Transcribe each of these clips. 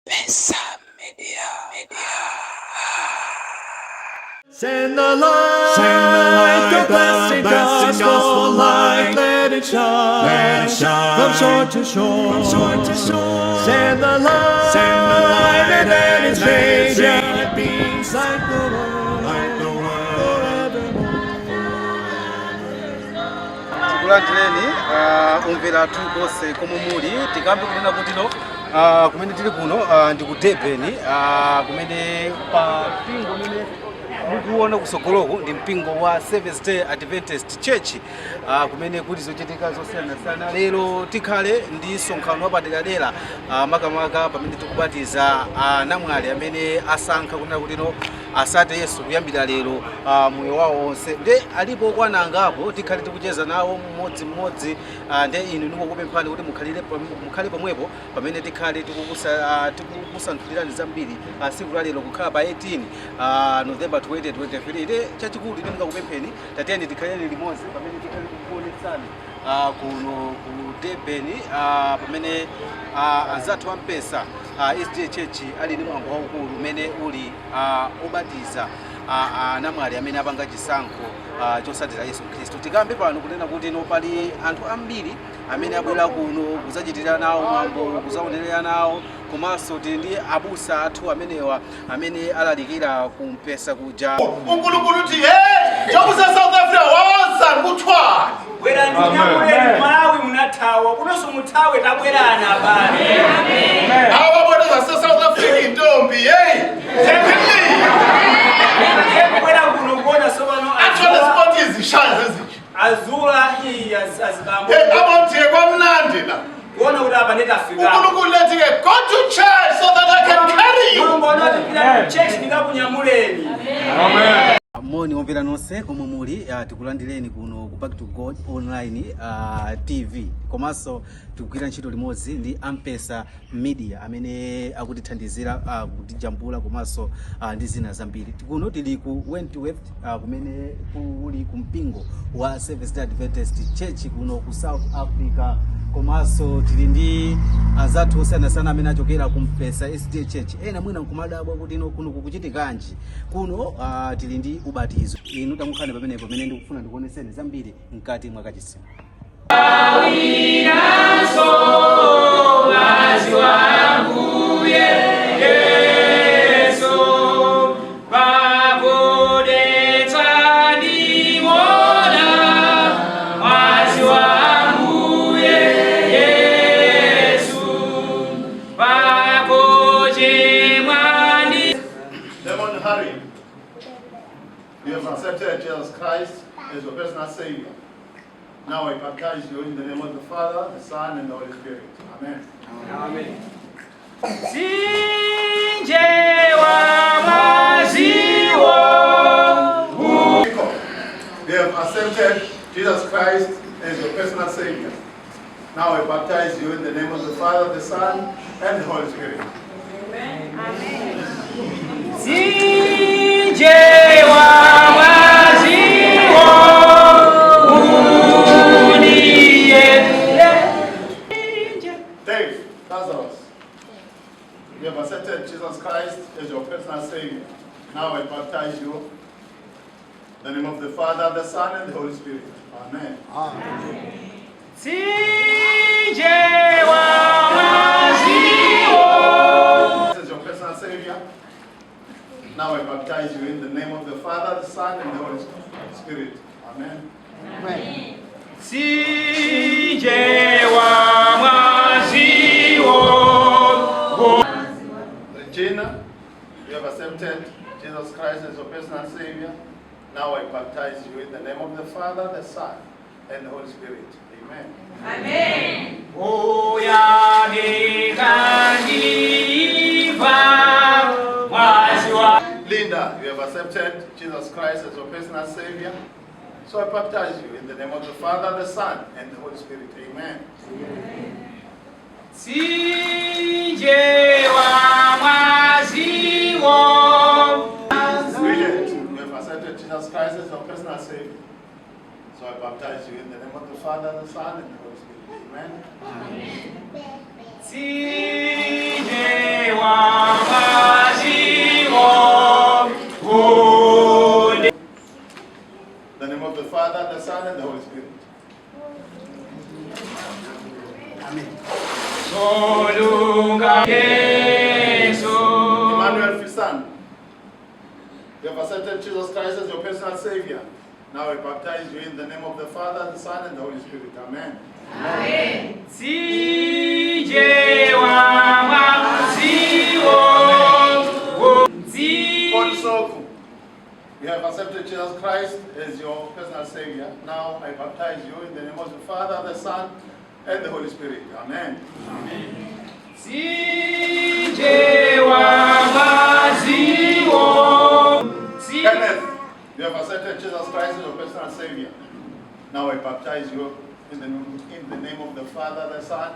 Pesa Media. Media. Send the light, send the light, the blessing, gospel light, let it shine, let it shine from shore to shore, from shore to shore. Send the light, and let its radiant beams light the world forevermore. Tikulandireni omvera athu konse komwe muli. Tikambe kunena kuti no kumene tili kuno ndi ku Durban, kumene pa mpingo umene mukuona kusogoloku ndi mpingo wa Seventh Day Adventist Church, kumene kuli zochitika zosiyanasiyana. Lero tikhale ndi msonkhano wapaderadera, makamaka pamene tikubatiza namwali amene asankha kunena kuti no asate Yesu kuyambira lero moyo wawo wonse. Nde alipo okwana angapo, tikhale tikucheza nawo mmodzimmodzi. Nde inu ndikukupemphani kuti mukhale pomwepo pamene tikhale tikukusanthulirani zambiri tsiku la lero kukhala pa 18 November 2023. Nde chachikulu ine ndingakupempheni, tatiyeni tikhaleni limodzi pamene tikhale tikukuonetsani kuno ku Durban, pamene anzathu ampesa SDA Church ali ndi mwambo waukulu umene uli obatiza anamwali amene apanga chisankho chosatira Yesu Khristu. Tikambe pano kunena kuti no pali anthu ambiri amene abwera kuno kudzachitira nawo mwambo, kudzaonerera nawo, komanso tili ndi abusa athu amenewa amene alalikira kumpesa kuja. UNkulunkulu uthi, hey, njengoba use-South Africa, woza ngikuthwale. Bwerani tinyamuleni. Malawi munathawa, kunonso muthawe? Tabwerani abale. Awabona zase-South Africa intombi, hey, ziphilile. Kubwera kuno kuona sopano. Athole spot izishaya zezinje. Azula iyi azibambo. Hey, abonje kwamnandi la. Kuona kuti apa ndetafika. UNkulunkulu lethi-ke, go to church so that I can carry you. Mulungu anati pita ku church ndikakunyamuleni. Moni omvera nonse komwe muli, tikulandireni kuno ku Back to God Online TV, komanso tikugwira ntchito limodzi ndi Ampesa Media amene akutithandizira kutijambula komanso ndi zina zambiri. Kuno tili ku Wentworth, kumene kuli ku mpingo wa Seventh Day Adventist Church kuno ku South Africa, komanso tili ndi anzathu osiyanasiyana amene achokera ku Mpesa SDA Church. Ena mwina nkumadabwa kuti ino kuno kukuchitikanji kuno. Tili ndi ubatizo. Inu tamukhale pamenepo pamene ndikufuna ndikuoneseni zambiri mkati mwa kachisi. Mwazi wa Yesu pakudetsa ndiwona mwazi wa Mbuye Yesu pakuchimwa ndi Lemon Harry, you have accepted Jesus Christ as your personal Savior. Now I baptize you in the name of the Father, the Son, and the Holy Spirit. Amen. Mtsinje wa mwaziwo. Jacob, you have accepted Jesus Christ as your personal Savior. Now I baptize you in the name of the Father, the Son, and the Holy Spirit. Mtsinje wa mwaziwo uniye. Dave, Lazarus, you have accepted Jesus Christ as your personal Savior. Now I baptize you in the name of the Father, the Son, and the Holy Spirit. Amen. Mtsinje wa mwaziwo. As your personal Savior, now I baptize you in the name of the Father, the Son, and the Holy Spirit. Amen. Mtsinje wa mwaziwo. Regina, you have accepted Jesus Christ as your personal Savior. Now I baptize you in the name of the Father, the Son, and the Holy Spirit. Amen. Uyabika ndiva mwazi wa Linda, you have accepted Jesus Christ as your personal Savior. So I baptize you in the name of the Father, the Son, and the Holy Spirit. Amen. Mtsinje wa mwaziwo. Bridget, you have accepted Jesus Christ as your personal Savior. So I baptize you in the name of the Father, the Son, and the Holy Spirit. Amen. Mtsinje wa accepted Jesus Christ as your personal Savior. Now I baptize you in the name of the Father, the Son, and the Holy Spirit. Amen. Mtsinje wa maziwo Konsoku, you have accepted Jesus Christ as your personal Savior. Now I baptize you in the name of the Father, the Son, and the Holy Spirit. Amen. Mtsinje wa maziwo Kenneth, you have accepted Jesus Christ as your personal Savior. Now I baptize you in the name of the Father, the Son,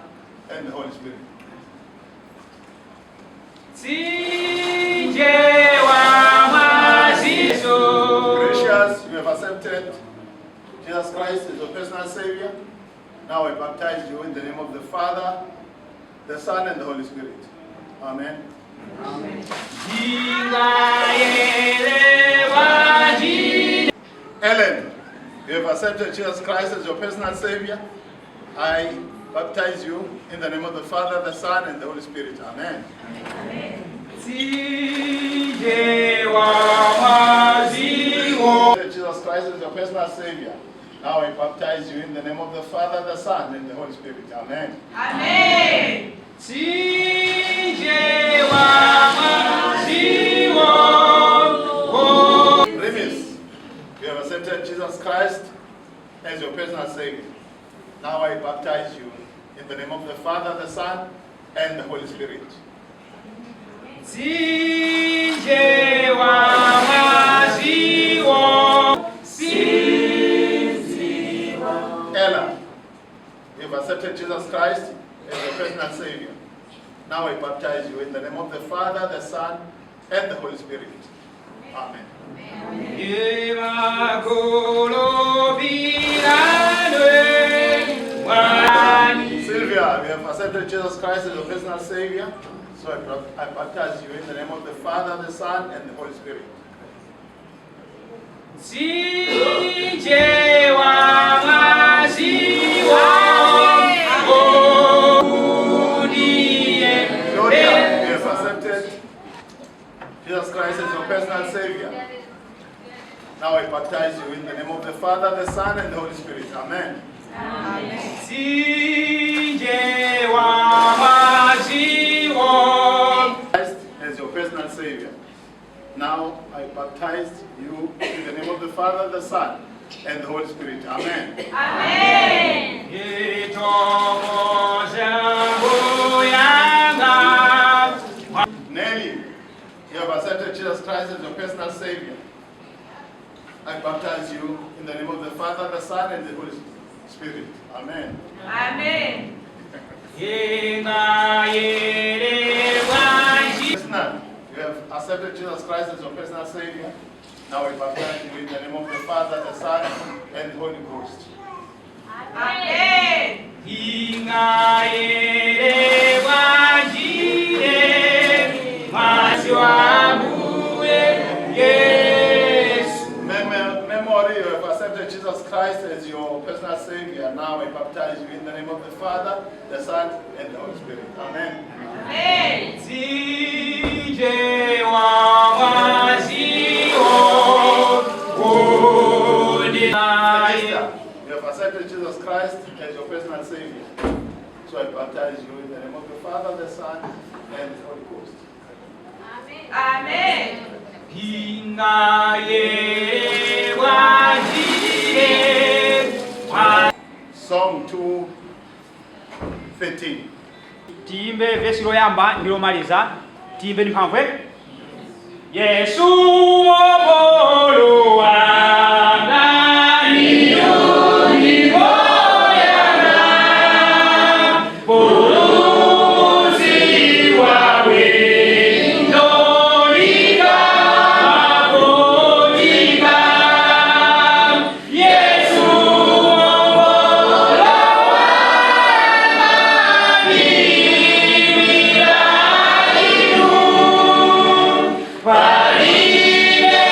and the Holy Spirit. Mtsinje wa maziwo Gracious, you have accepted Jesus Christ as your personal Savior. Now I baptize you in the name of the Father, the Son, and the Holy Spirit. Amen. Ndingayele bwanji Ellen, you have accepted Jesus Christ as your personal Savior. I baptize you in the name of the Father, the Son, and the Holy Spirit. Amen. Mtsinje wa maziwo Jesus Christ as your personal Savior. Now I baptize you in the name of the Father, the Son, and the Holy Spirit. Amen. Mtsinje wa maziwo Remis, you have accepted Jesus Christ as your personal Savior. Now I baptize you in the name of the Father, the Son, and the Holy Spirit. Mtsinje wa maziwo Ella, you have accepted Jesus Christ as your personal Savior. Now I baptize you in the name of the Father, the Son, and the Holy Spirit. Amen. Emakhulupiranwe mwani Sylvia, you have accepted Jesus Christ as your personal Savior. So I baptize you in the name of the Father, the Son, and the Holy Spirit. Mtsinje wa maziwo Udiye Gloria, you have accepted Jesus Christ as your personal Savior. Now I baptize you in the name of the Father, the Son, and the Holy Spirit. Amen. Mtsinje wa maziwo Christ as your personal Savior. Now I baptize you in the name of the Father, the Son, and the Holy Spirit. Amen. Ithokoze mbuyanga Nelly, you have accepted Jesus Christ as your personal Savior. I baptize you in the name of the Father, the Son, and the Holy Spirit. Amen. Ingayele bwanji Listener, you have accepted Jesus Christ as your personal Savior. Now I baptize you in the name of the Father, the Son, and the Holy Ghost. Ingayele bwanjire maziwabuye Yesu Memory, you have accepted Jesus Christ as your personal Savior. Now I baptize you in the name of the Father, the Son, and the Holy Spirit. Amen. Mtsinje wa maziwo Esther, you have accepted Jesus Christ as your personal Savior. So I baptize you in the name of the Father, the Son, and the Holy Ghost. Ingayele bwanjire Song 213. Tiyimbe vesi loyamba ndilomaliza tiyimbe ndi mphamvu eh? Yesu Momboli wanga inu ndipo yanga Mpulumutsi wabwino ndikavutika Yesu Momboli wanga ndilira inu. Palibe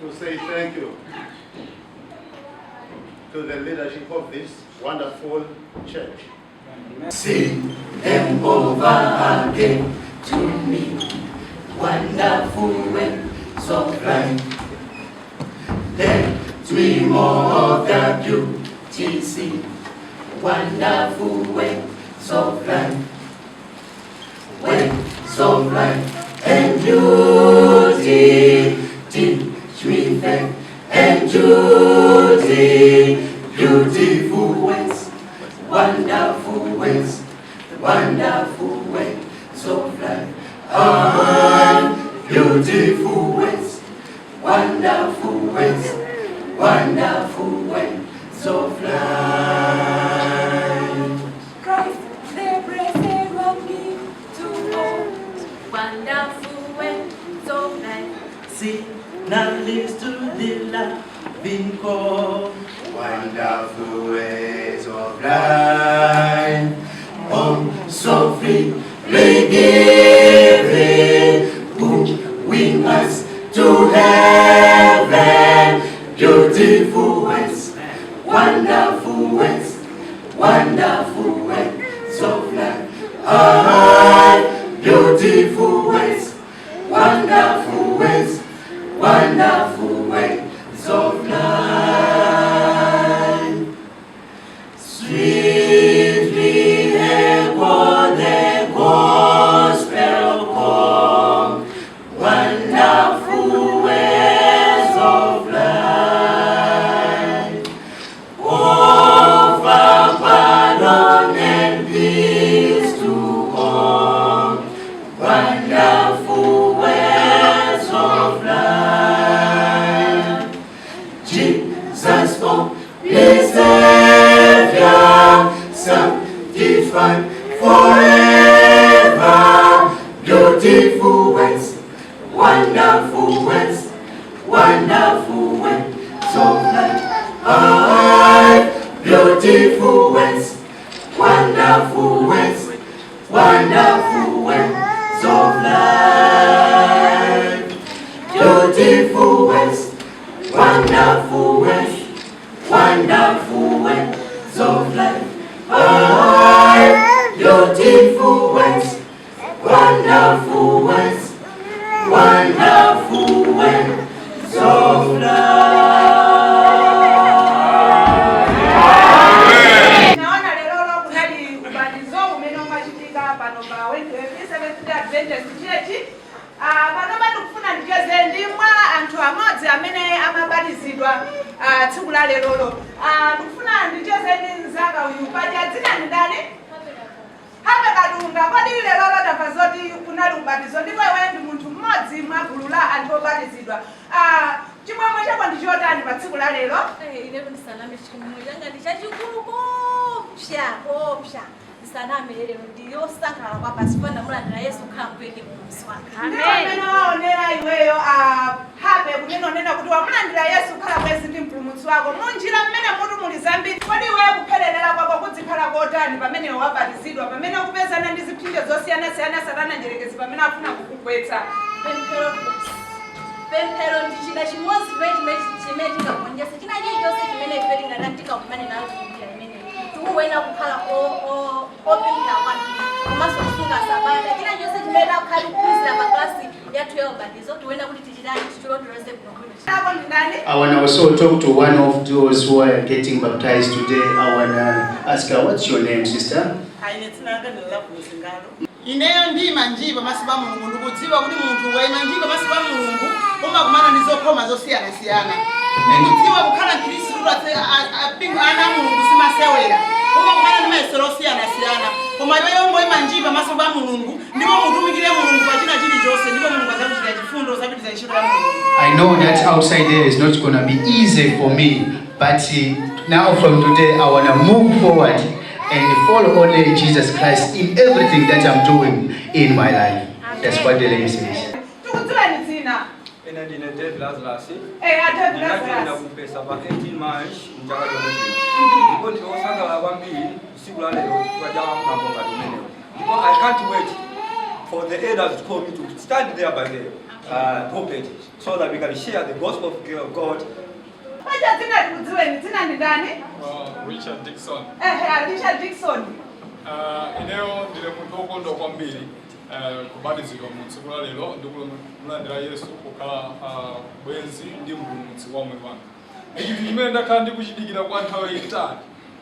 to say thank you to the leadership of this wonderful church. Sing them over again to me. Wonderful ways of life. Let me more of the beauty see. Wonderful ways of life. Ways of life and beauty. Teach me faith and duty. Beautiful ways, wonderful ways, wonderful ways of life. Ah, beautiful ways, wonderful ways, wonderful ways of life. Christ, the blessed one, give to all. Wonderful ways of life. Sinner lives to the loving call. Wonderful ways of life. Oh, so free, giving, who win us to heaven. Beautiful ways, wonderful ways, wonderful ways of life. Ah, beautiful ways, wonderful ways, wonderful ways of life. Sweetly echo the gospel call, wonderful ways of life. Offer pardon and peace to all, wonderful ways of life. Jesus, oh, Savior, sanctified forever. Beautiful ways, wonderful ways, wonderful ways of life. Ah, beautiful ways, wonderful ways, wonderful ways of life. Beautiful ways, wonderful ways, wonderful ways of life. Ah, beautiful ways, wonderful ways, wonderful ways of life. Naona lero kunali ubatizo umene umachitika pano pa Wentworth Seventh Day Adventist Church. Pano ndikufuna ndicheze ndi mwa anthu amodzi amene amabatizidwa tsiku la lerolo. Ndikufuna ndicheze ndi mzanga uyu. Paja dzina ndi ndani? Habe Kadunga. Kodi lerolo tamva zoti kunali ubatizo, ndipo iweyo ndi munthu mmodzi mwa gulu la anthu obatizidwa. Chimwemwe chako ndi chotani pa tsiku la lero? Inepo ndisaname, chimwemwe changa ndi chachikulu kopsa kopsa. Ndisaname, lero ndiyosangalala kwabasi chifukwa ndamulandira Yesu kukhala mbuye ndi mpulumutsi wanga. Ndiwo amene waonera iweyo, Habe, kumene onena kuti wamulandira Yesu kukhala mwezi ndi mpulumutsi wako. Munjira mmene mutu muli zambiri, kodi iweyo kuphelelera kwako kudzikhala kotani pamene wabatizidwa, pamene ukupezana ndi zipsinjo zosiyanasiyana, Satana njerekezi pamene afuna kukugwetsa? Pemphero, pemphero ndi chida chimodzi chimene chingagonjetse china chilichonse chimene ife tingatani tikakumane nayo kunjira imeneyi. Tikuyenera kukhala opemphera kwambiri komanso kusunga sabata. China chilichonse chimene takhala tikuphunzira pa klasi yathu ya ubatizo, tikuyenera kuti tichitani, tichilondoloze bwinobwino. Ako ndi ndani? I want to also talk to one of those who are getting baptized today. I want to ask her, what's your name, sister? Ine dzina langa ndi Lavuzingalo. Ineyo ndima nji pamaso pa Mulungu, ndikudziwa kuti munthu wayima nji pamaso pa Mulungu umakumana ndi zokhoma zosiyanasiyana. Ndikudziwa kukhala Mkhristu, apingo ana a Mulungu simasewera, umakumana ndi mayesero osiyanasiyana, koma iweyo ungoyima nji pamaso pa Mulungu ndipo mutumikire Mulungu pa china chilichonse, ndipo Mulungu adzakuchitira chifundo, uzapitiriza ntchito ya Mulungu. I know that outside there is not going to be easy for me, but now from today I want to move forward and follow only Jesus Christ in everything that I'm doing in my life. That's what the lady says. Tikudziweni dzina. Ine ndine Dave Lazarus. Eh, a Dave Ndinachokera Lazarus. kumpesa pa 18 March mchaka chomwe chino, ndipo ndine wosangalala kwambiri tsiku la lero chifukwa cha mwambo ngati umenewu, ndipo I can't wait for the elders to call me to stand there by them. pulpit so that we can share the gospel of God. Paja dzina tikudziweni, dzina ndi ndani? Richard Dixon. Ehe, Richard Dixon. Ineyo ndine munthu wokondwa kwambiri kubatizidwa mu tsiku la lero ndi kulandira Yesu kukhala bwenzi ndi mpulumutsi wa moyo wanga. Ndi chinthu chimene ndakhala ndikuchidikira kwa nthawi yayitali,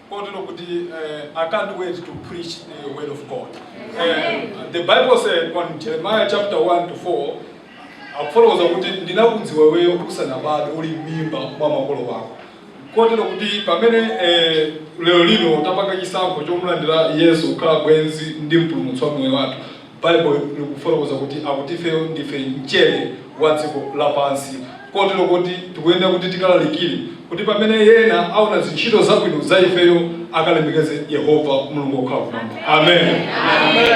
kotero kuti I can't wait to preach the word of God. The Bible said on Jeremiah chapter 1 to 4, akufotokoza kuti ndinakudziwa iweyo usanabadwe, uli m'mimba mwa makolo ako, kotero kuti pamene lero lino tapanga chisankho chomulandira Yesu kukhala bwenzi ndi mpulumutsi wa moyo wathu, Bible likufotokoza kuti akuti ifeyo ndife mchere wa dziko lapansi, kotero kuti tikuyenda kuti tikalalikire, kuti pamene ena aona zintchito zabwino za ifeyo akalemekeze Yehova Mulungu wokhala kumwamba. Amen.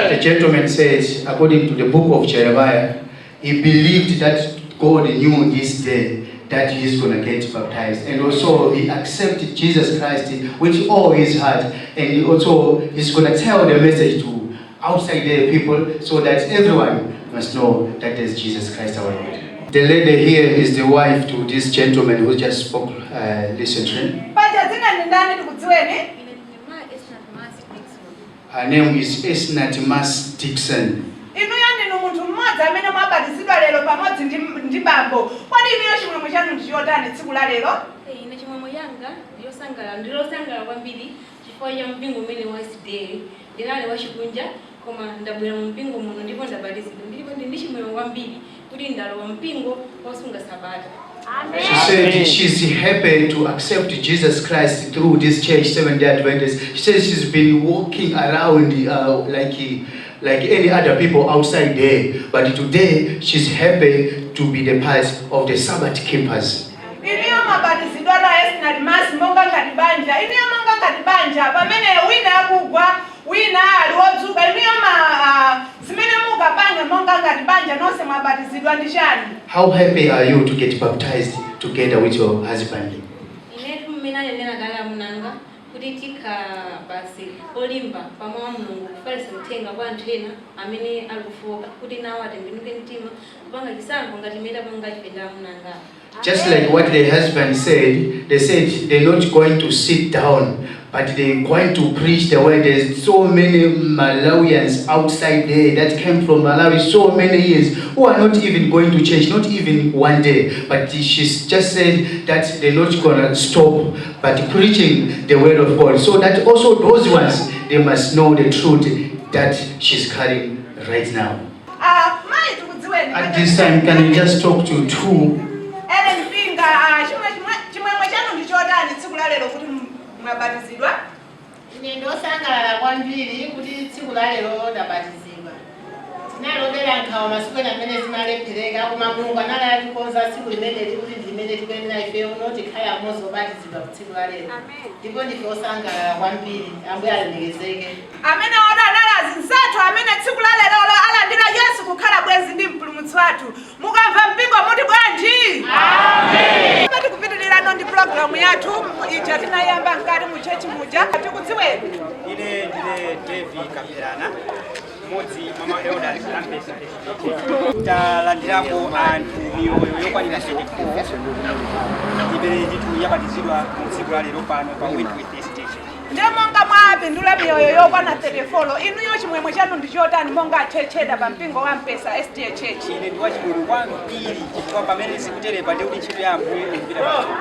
The gentleman says, according to the book of Jeremiah, he believed that God knew this day that he's going to get baptized. And also he accepted Jesus Christ with all his heart. And he also is going to tell the message to outside there people so that everyone must know that there's Jesus Christ our Lord. The lady here is the wife to this gentleman who just spoke recently. Paja dzina ndi ndani, tikudziweni? Her name is Esnat Mas Dixon. Inuyo ndinu munthu mmodzi amene mwabatizidwa lero pamodzi ndi bambo. Kodi inuyo chimwemwe chanu ndi chotani tsiku la lero? Ine chimwemwe yanga ndiyosangala, ndilosangalala kwambiri chifukwa cha mpingo umene wa SDA. Ndinali wachikunja koma ndabwera mu mpingo muno ndipo ndabatizidwa, ndipo ndi ndi chimwemwe kwambiri kuti ndalowa mpingo wosunga sabata. She said she's happy to accept Jesus Christ through this church, Seventh Day Adventist. She says she's been walking around like any other people outside there, but today she's happy to be the part of the Sabbath keepers. Inuyo mwabatizidwa la Esnat Mas monga ngati banja. Inuyo monga ngati banja, pamene wina akugwa, wina ali wodzuka, inuyo ma zimene mukapanga monga ngati banja nonse mwabatizidwa ndi chani? How happy are you to get baptized together with your husband? Inetu mmene anenera kale amunanga kuti tikhala basi olimba pamawu a Mulungu kufalitsa uthenga kwa anthu ena amene ali kufoka kuti nawo atembenuke mtima kupanga chisankho ngati imene tapanga ife ndi amunanga. Just like what the husband said, they said they're not going to sit down, but they're going to preach the word. There's so many Malawians outside there that came from Malawi so many years who are not even going to church, not even one day. But she just said that they're not going to stop, but preaching the word of God. So that also those ones, they must know the truth that she's carrying right now. Mayi, tikudziweni? At this time, can you just talk to two? Ellen Pinga, chimwemwe chanu ndi chotani tsiku la lero kuti mwabatizidwa? Ine ndosangalala kwambiri kuti tsiku la lero ndabatizidwa. Tinalodera nkhawa masiku ena amene zimalephereka, koma Mulungu anali atikonza tsiku limeneli kuti ndi limene tikuyenera ife uno tikhale amodzi obatizidwa ku tsiku la lero, ndipo ndife osangalala kwambiri. Ambuye alemekezeke. Amene oda anali azinzathu amene tsiku la lerolo alandira Yesu kukhala bwenzi ndi mpulumutsi wathu. Mukamva mpingo muti bwanji? Tikupitirira ndi pulogalamu yathu ija tinayamba mkati mu church muja. Tikudziweni? Ine ndine David Kapelana, mmodzi mwa ma elders a Mpesa. Talandirako anthu miyoyo yokwanira 34 imene ndithu yabatizidwa mu tsiku la lero pano pa Wentworth Station. Ndiye monga mwapindula miyoyo yokwana 34, inuyo chimwemwe chanu ndi chotani monga tchecheda pa mpingo wa Mpesa SDA Church? Ine ndi wachimwemwe kwambiri chifukwa pamene zikuterepa ndi kuti ntchito ya Ambuye ikupita patsogolo.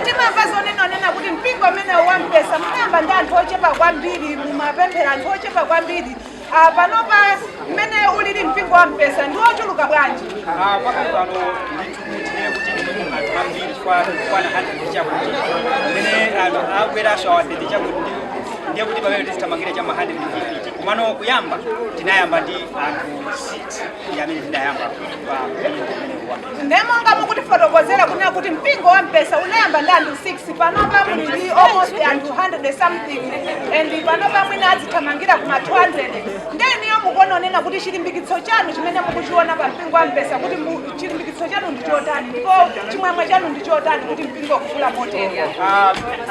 Timamva zonenanena kuti mpingo umenewu wa Mpesa munayamba ndi anthu ochepa kwambiri, mumapemphera anthu ochepa kwambiri. Panopa mmene ulili mpingo wa Mpesa ndi wochuluka bwanji? Pakali pano ndithu tinene kuti ndilimu anthu ambiri chifukwa kwana 100 chakuti mmene anthu abweranso awa 30 chakuti ndiye kuti pamene tizithamangira cha ma 150. Komano kuyamba tinayamba ndi anthu 6 ndi amene tinayamba pa mpingo umenewu wa Mpesa. Ndiye monga mukutifotokozera kunena kuti mpingo wa Mpesa unayamba ndi anthu 6, panopa muli ndi almost anthu 100 something and panopa mwina azithamangira kuma 200, ndiye iniyo Mukuonanena kuti chilimbikitso chanu chimene mukuchiona pa mpingo wa Mpesa, kuti chilimbikitso chanu ndi chotani ndipo chimwemwe chanu ndi chotani kuti mpingo kukula motere?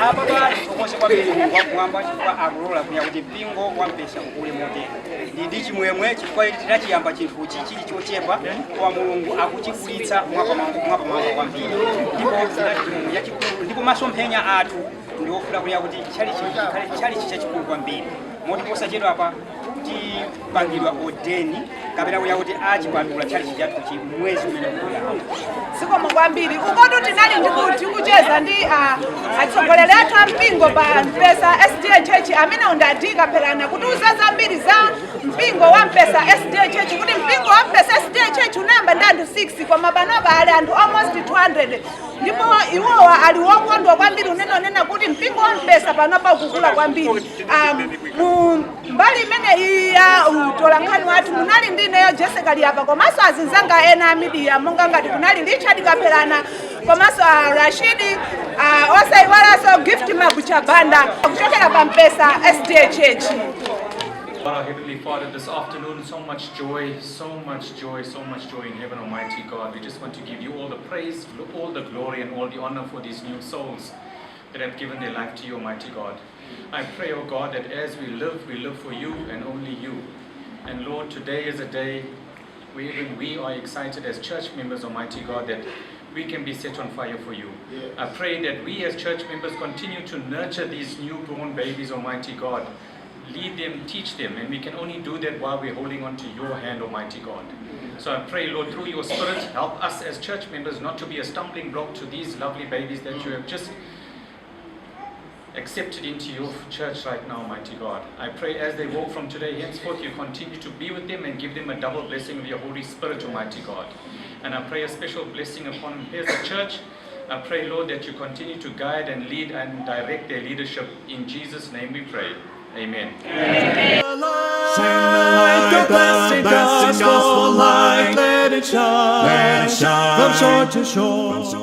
Apa tithokoze kwambiri Mulungu wakumwamba chifukwa akulola kuya kuti mpingo wa Mpesa ukule motere. Ndi chimwemwe chifukwa tinachiyamba chinthuchi chili chochepa, koma Mulungu akuchikulitsa mwapamwamba kwambiri, ndipo tinali chimwemwe chachikulu, ndipo masomphenya athu ndiofuna kuya kuti tchalichi chikhale tchalichi chachikulu kwambiri, moti posachedwa apa tipangidwa ordain kapena kuya kuti achipatula tchalichi chathuchi mwezi umene ukubwera. Zikomo kwambiri. Ukotu tinali ndikucheza ndi atsogoleri athu a mpingo pa Mpesa SDA Church, amene undadika pherana kutiuza zambiri za mpingo wa Mpesa SDA Church, kuti mpingo wa Mpesa SDA Church unayamba ndi anthu 6, koma panopa ali anthu almost 200, ndipo iwowa ali wokondwa kwambiri unenonena kuti mpingo wa Mpesa panopa ukukula kwambiri. Mu mbali imene iyi ya utolankhani wathu munali ndi ineyo Jessica Liapa, komanso azinzanga ena a media, monga ngati kunali Richard Kapelana komanso Rashidi, osayiwalanso Gift Mabuchabanda kuchokera pa Mpesa SDA Church. God, our Heavenly Father, this afternoon, so much joy, so much joy, so much joy in heaven, Almighty God. We just want to give you all the praise, all the glory, and all the honor for these new souls that have given their life to you, Almighty God. I pray, O God, that as we live for you and only you. And Lord, today is a day where even we are excited as church members, Almighty God, that we can be set on fire for you. I pray that we as church members continue to nurture these newborn babies, Almighty God. Lead them, teach them, and we can only do that while we're holding on to your hand, Almighty God. So I pray, Lord, through your Spirit, help us as church members not to be a stumbling block to these lovely babies that you have just accepted into your church right now, Almighty God. I pray as they walk from today henceforth, you continue to be with them and give them a double blessing of your Holy Spirit, Almighty God. And I pray a special blessing upon Mpesa Church. I pray, Lord, that you continue to guide and lead and direct their leadership. In Jesus' name we pray. Amen. Send the light, the blessing gospel light, let it shine from shore to shore.